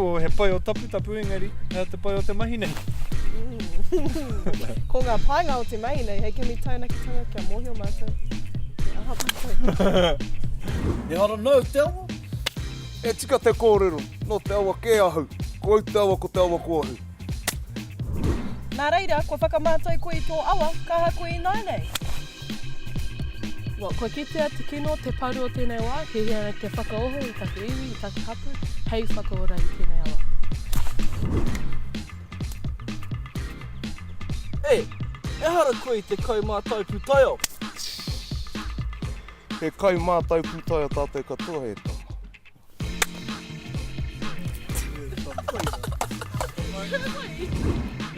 Oh, he pai o taputapu engari, he aha te pai o te mahi nei? Ko ngā painga o te mahi nei, hei kimi taunakitanga kia mōhio mātou he aha mātou. Ehara nāu te awa? E tika te kōrero, nō te awa kē ahau. Ko au te awa, ko te awa ko ahau. Nā reira, kua whakamātau koe i tō awa, ka aha koe ināianei? Well, kua kitea te kino, te paru o tēnei wā, hiahia ana te whakaoho i taku iwi, i taku hapu, hei whakaora i tēnei awa. E, ehara koe i te kaumātai pūtaiao. He kaumātai pūtaiao tātou katoa, e tama.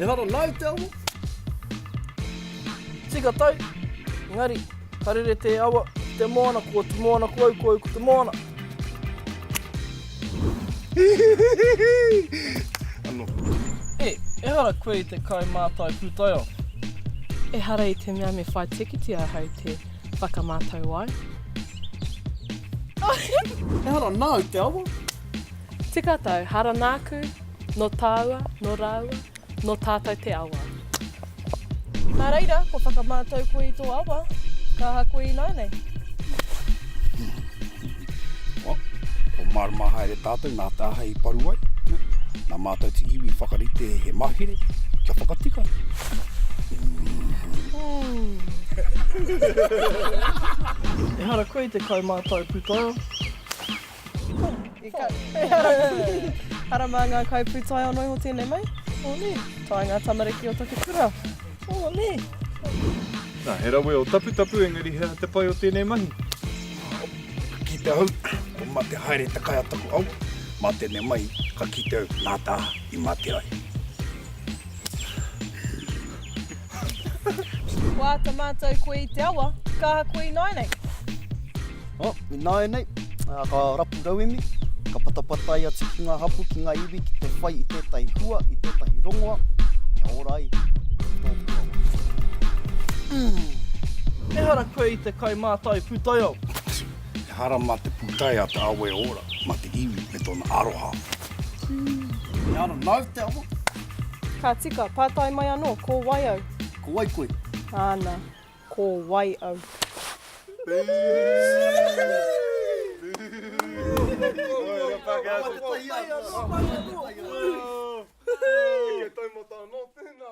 Ehara nāu te awa. Tika tau, engari, ka rere te awa ki te moana, ko te moana ko au, ko au ko te moana. Ano. E, ehara koe i te kaimātai pūtaiao. Ehara i te mea me whai tikiti ahau te whakamātau wai. Ehara nāu te awa. Tika tau, hara nāku, nō tāua, nō rāua, nō tātou te awa. Nā reira, kua whakamātau koe i tō awa, ka aha koe ināianei? Well, kua mārama haere tātou nā te aha i paru ai. Nā mātou te iwi i whakarite he mahere kia whakatika. Ehara koe i te kaumātai pūtaiao. Ika, ehara, hara mā ngā kai pūtaiao noa iho tēnei mai. Oh nē, tae ngā tamariki o taku kura. Oh nē. Nā, he rawe o taputapu engari he aha te pai o tēnei mahi? Ka kite au, kua mate haere te kai a taku awa, mā tēnei mahi ka kite au nā te aha i mate ai. Kua āta mātau koe i te awa, ka aha koe ināianei? Oh, ināianei, ka rapu rauemi, ka patapatai atu ki ngā hapu, ki ngā iwi ki te whai i tētahi hua, i tētahi rongoa, kia ora ai tōku awa. Ehara koe i te kaimātai pūtaiao. Ehara mā te pūtaiao te awa e ora, mā te iwi me tōna aroha. Ehara nāu te awa. Ka tika, pātai mai anō, ko wai au? Ko wai koe? Āna, ko wai au? Eke taumata anō tēnā.